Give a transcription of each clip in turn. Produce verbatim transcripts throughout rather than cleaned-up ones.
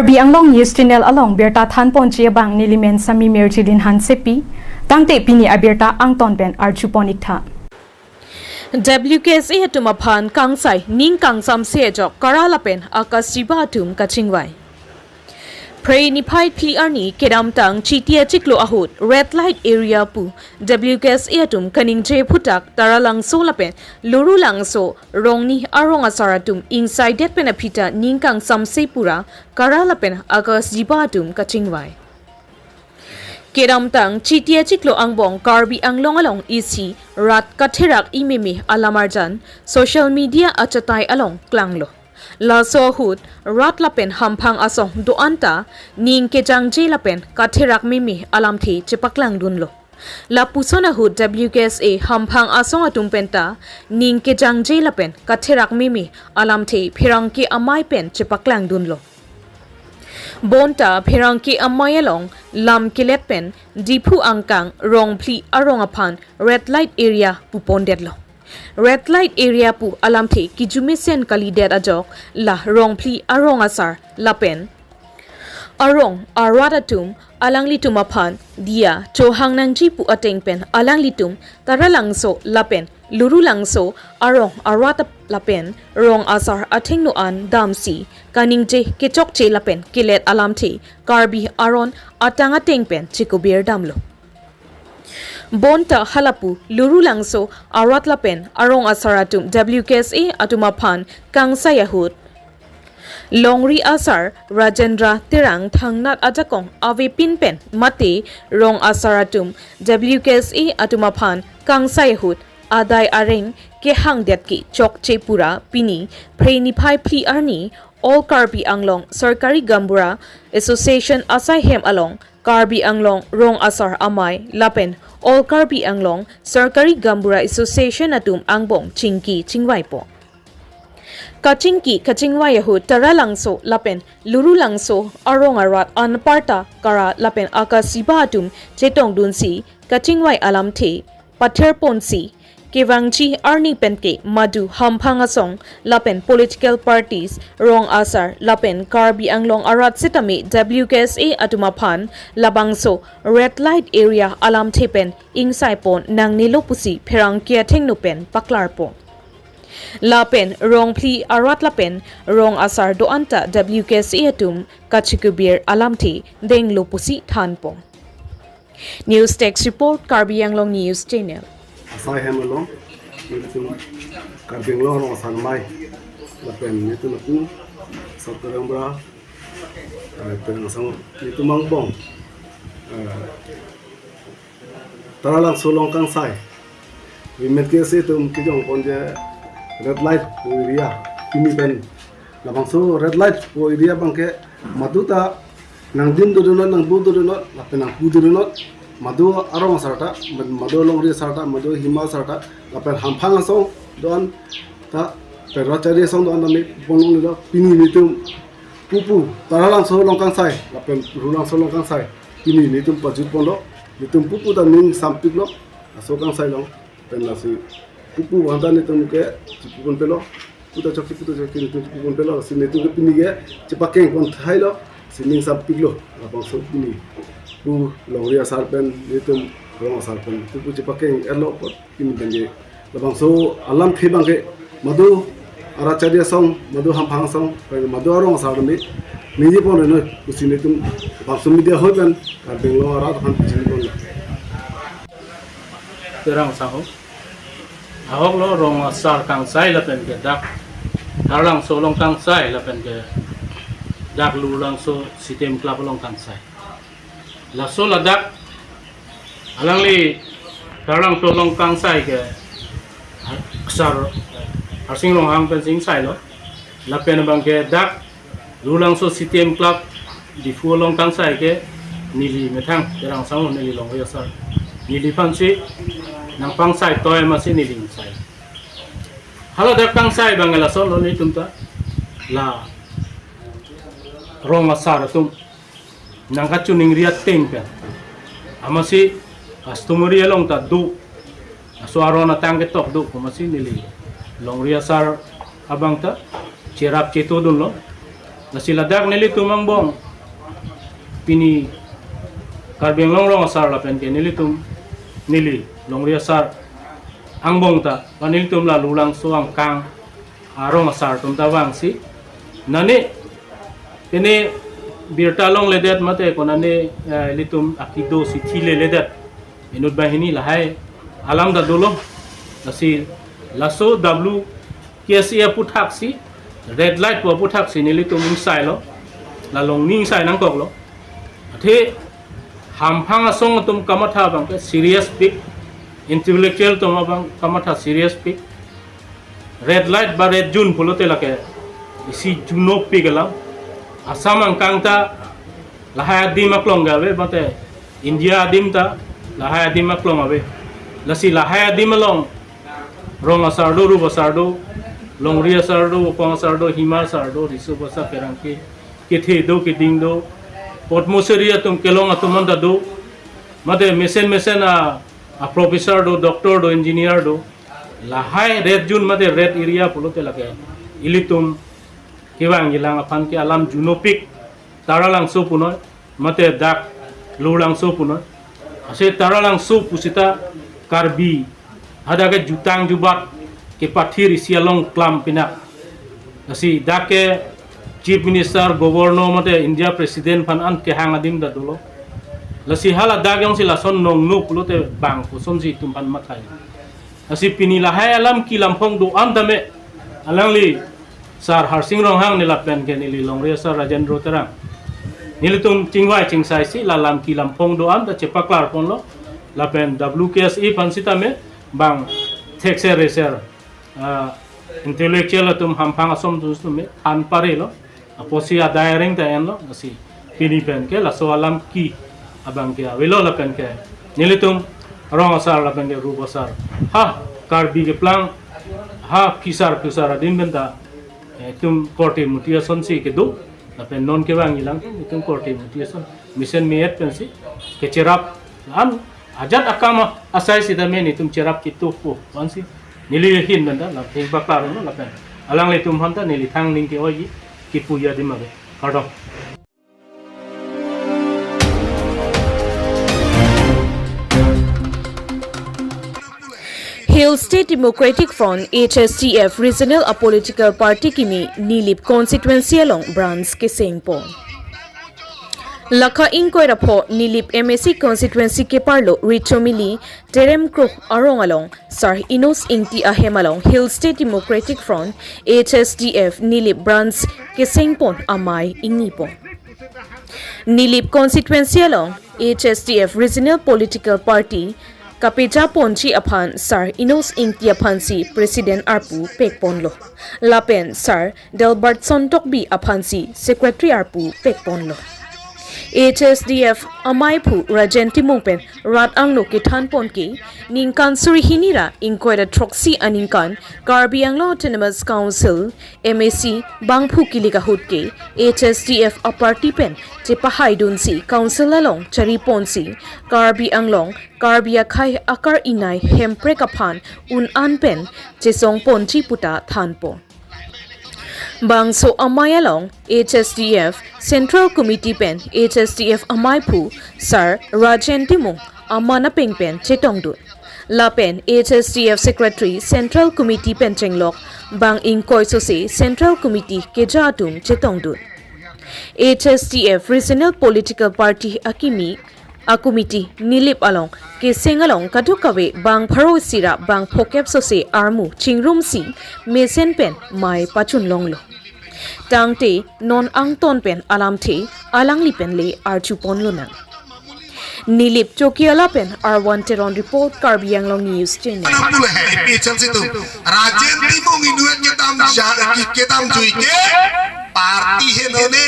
Karbi Anglong News Channel along birta thanponji abang nelimen Sami Mirjilin Hansepi, tangte pini abirta angton pen arjupon iktha. W K S A atum aphan kangsai ning kangsamse ajok Kara lapen Akashi Jiba atum kachingvai. Phre niphai phli arni kedamtang Chiti achiklo ahut red light area pu W K S A atum kaningje aphuthak Taralangso lapen Lurulangso Rongni arong asar atum ingsaidet pen aphi ta ning kangsamse pura Kara lapen Akashi Jiba atum kachingvai. Kedamtang Chiti achiklo angbong Karbi Anglong along isi rat katherak imeme alam arjan social media achatai along klanglo. Laso ahut rat lapen hamphang asong do-an ta ning kejangje lapen katherak meme alamthe chepaklangdunlo. Lapuson ahut W K S A hamphang asong atum penta ning kejangje lapen katherak meme alamthe pherangke amei pen chepaklangdunlo. Bonta pherangke amei along lam kelet pen Diphu angkang Rongphli arong aphan red light area pupondetlo. Red light area pu alamthe kejumesen kalidet ajok la Rongphli arong asar lapen arong arat atum alanglitum aphan diya chohang nangji pu ateng pen alanglitum Taralangso lapen Lurulangso arong arat lapen rong asar athengno an damsi kaningje kechokche lapen kelet alamthe Karbi aron atang ateng pen chekubir damlo. Bonta halapu Lurulangso arat lapen arong asar atum W K S A atum aphan kangsai ahut longri asar Rajendra Terang thangnat ajakong avepin pen mate rong asar atum W K S A atum aphan kangsai ahut adai areng kehangdet ke chokche pura pini Phre niphai phli arni All Karbi Anglong Sarkari Gaonbura Association asai hem along Karbi Anglong Rong Asar Amei lapen All Karbi Anglong Sarkari Gaonbura Association atum angbong chingki chingvaipo. Kachingki kachingvai ahut Taralangso lapen Lurulangso arong arat anparta Kara lapen Akashi Jiba atum chetongdunsi kachingvai alamthe patherponsi kevangji arni penke madu hamphang asong lapen political parties, rong asar lapen Karbi Anglong arat sitame W K S A atum aphan labangso red light area alamthe pen ingsaipon nangnelo pusi pherangke athengno pen paklarpo. Lapen Rongphli arat lapen rong asar do-an ta W K S A atum kachikubir alamthe denglo pusi thanpo. News Desk Report, Karbi Anglong News Channel. Asai hem along, nelitum Karbi Anglong Rong Asar Amei lapen nelitum apu Sarkari Gaonbura, eh, Terang Asang, nelitum angbong, eh, Taralangso along kangsai. Women K S A atum kejongpon je red light area pini pen labangso red light area abangke madu ta nangdim dodunot, nangbu dodunot, lapen nangpu dodunot, madu arong asar ta, madu longri asar ta, madu hima asar ta, lapen hamphang asong do-an ta, perachari asong do-an ta me ponlonglelo, pini nelitum pupu Taralangso along kangsai lapen Lurulangso along kangsai pini nelitum pajutponlo, nelitum pupu ta ning sampiklo, laso kangsai along pen lasi pupu abang ta nelitum ke chipuponpelo, pu ta chokche, pu ta chokche, nelitum chipuponpelo, lasi nelitum ke pini ke chepakengpon thailo, si ning sampiklo, labangso pini pu longri asar pen nelitum rong asar pen pupu chepakeng-etlo apot pini pen ke labangso alamthe abangke madu arachari asong, madu hamphang asong, pen madu arong asar pen ningjeponlo, pusi nelitum labangso media ahoi pen Karbi Anglong arat aphan pachiniponlo. Terang Asang ho. Ahoklo rong asar kangsai lapen ke dak Taralangso along kangsai lapen ke dak Lurulangso C T M Club along kangsai. Laso ladak alangli Taralangso along kangsai ke asar Harsing Ronghang pensi ingsailo. Lapen abangke dak Lurulangso C T M Club Diphu along kangsai ke neli methang Terang Asang ho, neli longri asar. Neliphansi nangpangsaitoi amatsi neli ingsai. Haladak kangsai abang laso lo nelitum ta. La rong asar atum nangkachiningri ateng pen amatsi customary along ta do, laso aron atang ketok do pu amatsi neli longri asar abang ta cherap chetodunlo. Lasi ladak nelitum angbong pini Karbi Anglong rong asar lapen ke nelitum neli longri asar angbong ta, ba nelitum la Lulangso angkang arong asar atum ta vangsi, nani pini birta longledet mate konane, eh, ilitum akido si thileledet inut banghini lahai alam ta dolo. Lasi laso W K S A aputhak si, red light pu aputhak si nelitum ingsailo, la longni ingsai nangkoklo. Athe hamphang asong atum kamatha abang ke serious pik, intellectual atum abang kamatha serious pik. Red light ba red zone pulote lake isi junopik alam. Assam angkang ta lahai adim aklong ke ave, mate India adim ta lahai adim aklong ave. Lasi lahai adim along rong asar do, rup asar do, longri asar do, okong asar do, hima asar do, riso basa, pherangke, kethe do, keding do, Padma Shri atum kelong atum anta do, mate mesen mesen a, a professor do, doctor do, engineer do. Lahai red zone mate red area pulote lake ilitum kevang ilang aphan ke alam junopik, Taralangso punoi, mate dak Lulangso punoi. Ase Taralangso pusita Karbi hadak ke jutang jubat kepathir isi along klam pinak. Lasi dak ke Chief Minister, Governor mate India President aphan an kehang adim ta dolo. Lasi hala dak jongsi lason nongno pulote bang kosonsi itum aphan mathai. Lasi pini lahai alam kelam phong do-an tame, alangli Sar Harsing Ronghang ne lapen ke neli longri asar Rajendra Terang, nelitum chingvai chingsai si la lam kelam phong do-an ta chepaklar ponlo, lapen W K S A aphan sitame bang thekser reser, ah, intellectual atum hamphang asong atum sitame than parelo. Apotsi adai areng ta enlo, lasi pini pen ke laso alam ke abang ke avelo lapen ke nelitum rong asar lapen ke rup asar, ha Karbi keplang, ha phisar phusar adim pen ta, eh, itum korte muti asonsi kedo, lapen non kevang ilang itum korte muti ason mesen me-et pensi kecherap an ajat akam asai sitame nelitum cherap ketupo, ansi neli ahin pen ta lam thengpaklar lo lapen alanglitum aphan ta neli thang ning ke-oi kepu adim ave. Kardom. Hill State Democratic Front, H S D F, regional a political party kimi Nilip constituency along branch kesengpon. Lakha ingkoi ra pho Nilip M A C constituency keparlo Richomili Terem Kro arong along Sar Enos Ingti ahem along Hill State Democratic Front, H S D F, Nilip branch kesengpon amei ingnipon. Nilip constituency along H S D F regional political party kapeja ponji aphan Sar Enos Ingti aphansi president arpu pekponlo. Lapen Sar Delbartson Tokbi aphansi secretary arpu pekponlo. H S D F ameiphu Rajen Timung pen rat angno kethanpon ke ningkan suri hini ra ingkoi ra throksi aningkan Karbi Anglong Autonomous Council, M A C, bangphu kilik ahut ke H S D F a party pen chepahaidunsi council along chariponsi Karbi Anglong, Karbi akhei akar-inai Hemprek aphan un-an pen chesongponji puta thanpon. Bangso amei along H S D F Central Committee pen H S D F ameiphu Sar Rajen Timung aman apeng pen chetongdun. Lapen H S D F Secretary Central Committee pen chenglok bang ingkoi sose Central Committee keja atum chetongdun. H S D F regional political party akimi a committee Nilip along keseng along kadokave bang pharo isi ra bang phokep sose armu chingrumsi mesen pen mei pachunlonglo. Tangte non angton pen alamthe alangli pen le arjupon lonang. Nilip Chokihola pen Arwan Teron report, Karbi Anglong News Channel. Nang pule hai, A P H L C atum. Rajen Timung inut kedam ja, kedam jui ke party henone.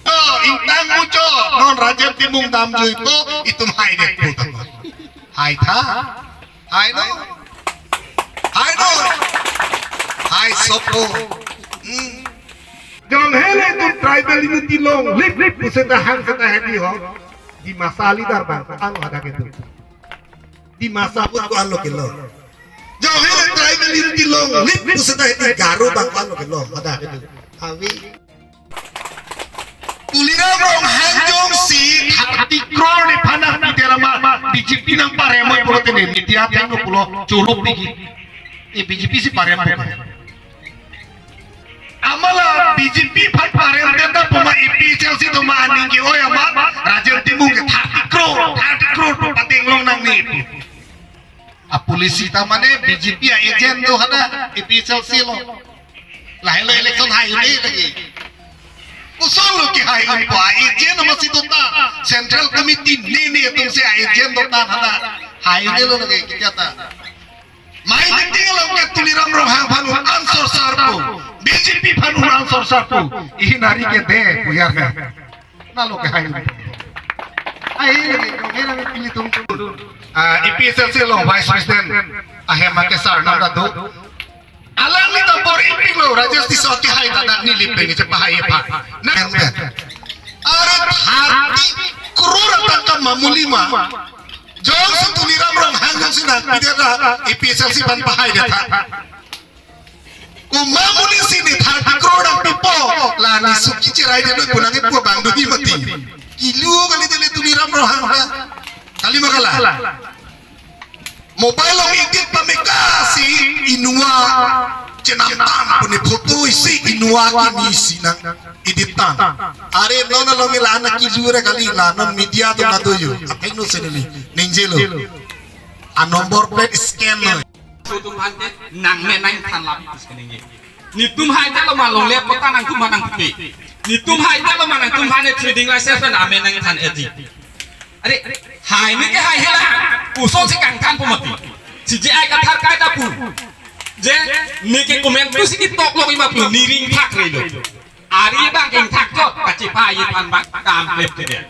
To, ingtang mucho, non Rajen Timung damjuipo, itum hai det pu tangko. Hai tha. Hai no. Hai no. Hai sopo. Hmm. Jong hele itum tribal unity longlip, puseta hang seta hedi ho. Dimasa leader bang, ang ada gitu. Dimasa pun ko alo kilo. Jong hele tribal unity longlip, puseta hedi Garo bang ko alo kilo. Ada gitu. Avi. Tuliram Ronghang jongsi thirty crore nephan nangpi der amat B J P nangparem pulote ne media athengno pulo choro piji. E B J P si parem pu. Amala B J P aphan parem teta puma A P H L C atum aning ke-oi amat Rajen Timung ke thirty crore, thirty crore pu patenglong nangne pu. A policy ta mane B J P a-agent do hadak A P H L C along. Lahelo election hai un-e lagi. Koson lo kehai unpo, a-agent amatsi dotang. Central Committee nene atumsi a-agent dotang hadak. Hai un-e lo lagi kita ta. Mai meeting along ke Tuliram Ronghang aphan un-an sorsar pu. B J P aphan un-an sorsar pu. Ihin ari ke de pu ya. Nalo kehai un-e. Ai lagi, kehai lagi pilitum. Ah, A P H L C along Vice President ahem ake sar nam ta do. Alangli ta bor-ipiklo, Rajesh Tisso kehai ta dak neli pen ni chepahai aphan. Nang are thirty crore atangka mamuli ma. Jongsi Tuliram Ronghang jongsi nangpi der ta A P H L C aphan pahai det tha. Ko mamuli si ne thirty crore nangpipo, la ne suki cherai det lo pu nangkipu abang do hi mati. Kilu kali tele Tuliram Ronghang ha. Kali ma kala. Mobile along edit pameka si inua chenam tang pu ne photo isi inua kimi si nang edit tang. Are non along ila anak kilu re kali la non media atum ado yo. Athengno seneli ningjelo. A number plate scan lo. Atum aphan ke nangme nangthan lapu scan ningje. Netum hai ta lo ma longle pota nangtum aphan nangpi. Netum hai ta lo ma nangtum aphan ne trading license pen ame nangthan edi. Are, hai ne ke hai hela. Koson si kangthan pu mati. C J I Kathar kai ta pu. Je, ne ke comment pusi ketok lo ima pu, ne ring thak re lo. Ari bang ring thak chot, kachepahai aphan bang kam klem te dia.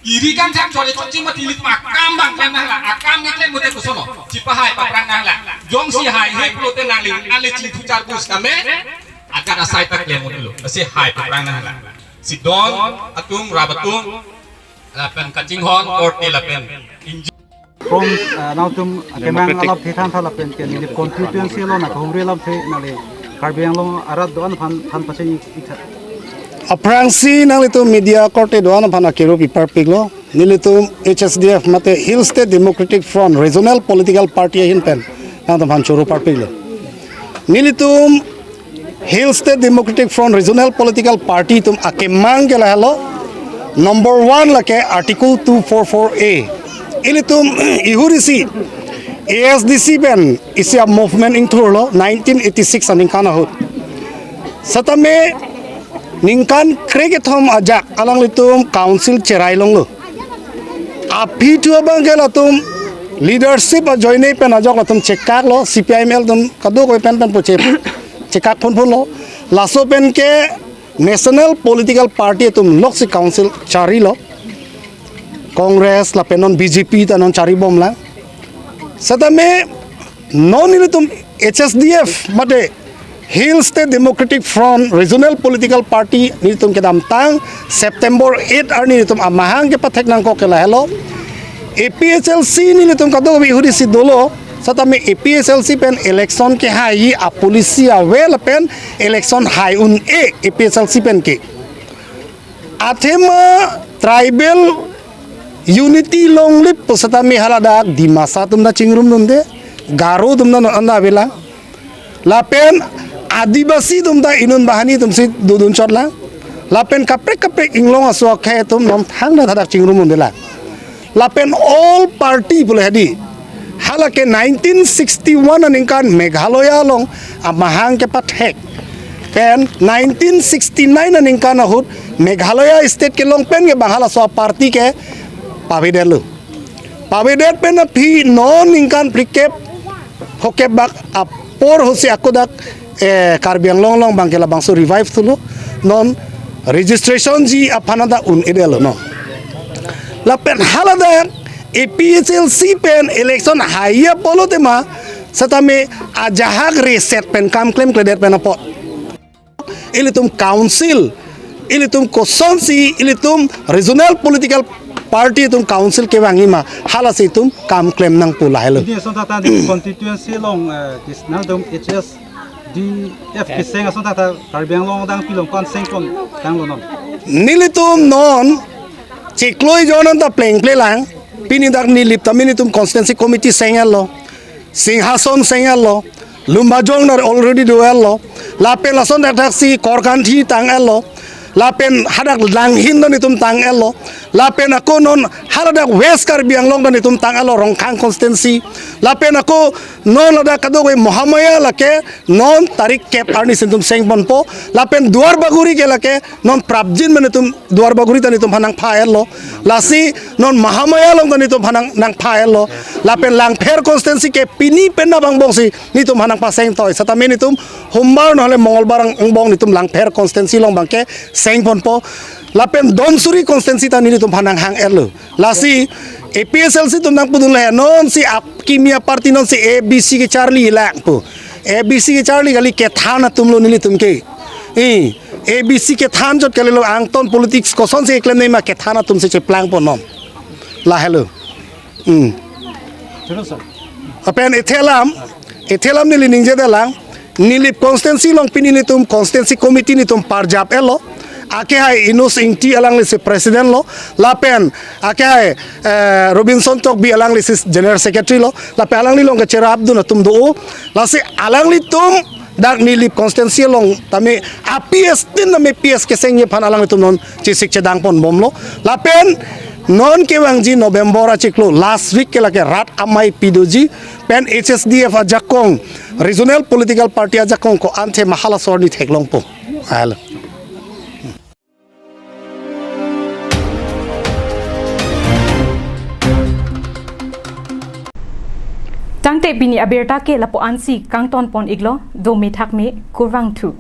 Iri kan thak chot le chot chima tili tuma kam bang klem nanglang, akam ne klem mute koson lo. Chepahai paphrang nanglang. Jongsi hai he pulote nangli ale chingthu charbus kame. Akat asai ta klem mute lo. Lasi hai paphrang nanglang. Si don atum, rap atum, lapen kachinghon korte lapen inji. From, uh, nangtum kemang alap the than tha lapen ke neli constituency along na kahumri lam the neli Karbi Anglong arat do-an aphan than pacheng ik tha. Aphrangsi nanglitum media korte do-an aphan akiru pi parpiklo. Nelitum H S D F mate Hill State Democratic Front Regional Political Party ahin pen nangtum aphan choro parpiklo. Nelitum Hill State Democratic Front Regional Political Party atum akemang ke lahelo. Number one lake Article two four four A. Ilitum ihurisi A S D C pen isi a-movement ingthurlo nineteen eighty-six aningkan ahut. Setame ningkan krekethom ajak alanglitum council cherai longlo. Aphi thu abang ke latum leadership ajoine pen ajok latum chekaklo, C P I M L atum kadokave pen pen pu che-, chekak phunphunlo. Laso pen ke national political party atum loksi council charilo. Congress lapen non B J P ta non charibomlang. Setame non ilitum H S D F mate Hill State Democratic Front Regional Political Party nelitum kedamtang September eight arni nelitum amahang kepathek nangkok ke lahelo. A P H L C nelitum kadokave ihurisi dolo, setame A P H L C pen election kehai a-policy ave lapen election hai un-e A P H L C pen ke. Athema tribal unity longlip pu setame haladak Dimasa atum ta chingrumdunde, Garo atum ta non anda avelang. Lapen Adivasi atum ta inut banghini atumsi dodun chotlang. Lapen kaprek kaprek inglong aso akhei atum non thangta hadak chingrumdundelang. Lapen all party pule hedi. Halake nineteen sixty-one aningkan Meghalaya along amahang kepathek pen nineteen sixty-nine aningkan ahut Meghalaya state kelong pen ke bang halaso a-party ke pavedetlo. Pavedet pen aphi non ningkan phlikep hokep bak apor hosi akodak, eh, Karbi Anglong along bang ke labangso revive thulo, non registration ji aphan ta un-edetlo non. Lapen haladak A P H L C pen election hai apotlo tema setame ajahak reset pen kam klemkledet pen apot. Ilitum council, ilitum kosonsi, ilitum regional political party atum council kevangji ma, halasi itum kam klem nangpo lahelo. Ini ason tata di constituency along, eh, dis nangtum H S D F keseng ason ta, ta Karbi Anglong adang pilong kon seng kon tanglo non. Nelitum non chiklo jon an ta plengple lang. Pini dak Nilip tame nelitum constituency committee seng-etlo, Singhason seng-etlo, Lumbajong nar already do-etlo, lapen lason dak dak si Korkanthi tang-etlo, lapen hadak Langhin ta nelitum tang-etlo, lapen ako non haladak West Karbi Anglong ta nelitum tang-etlo, Rongkhang constituency, lapen ako non ladak kadokave Mahamaya lake non tarik kep arni si nelitum seng ponpo, lapen Duar Bagori ke lake non prapjin ma nelitum Duar Bagori ta nelitum aphan nangpha-etlo. Lasi non Mahamaya along ta nelitum aphan nang, nangpha-etlo. Lapen Langpher constituency ke pini pen abang bong si nelitum aphan nangpaseng toi. Setame nelitum Hombar nohole Mongolbar ang, angbong nelitum Langpher constituency along abang ke seng ponpo. Lapen Dhansiri constituency ta nelitum aphan nanghang-etlo. Lasi A P H L C atum nangpudun le non si ap kimi a party non si A B C kecharli lang pu. A B C kecharli kali, kethan atumlo nelitum ke. Eh, A B C kethan chot kalilo, angton politics kosonsi keklem nema kethan atum si cheplang pon non. Lahelo. Hmm. Lapen ethelam, ethelam neli ningjedelang, Nilip constituency along pini nelitum constituency committee nelitum parjap-etlo. Akehai Inus Ingti alangli si president lo. Lapen akehai, eh, Robinson Tokbi alangli si general secretary lo. Lapen alangli along kecherapdun atum do. Lasi alanglitum dak Nilip constituency along tame a P S tin tame P S kesengji aphan alanglitum non chesik chedang ponbomlo. Lapen non kevangji November achiklo last week ke lake rat amei pi doji pen H S D F ajakong, regional political party ajakong ko-an the ma halaso arni theklongpo. Alo. Tangte pini abirta ke lapu-ansi kangton pon-iklo, dome thakme, kurvangthu.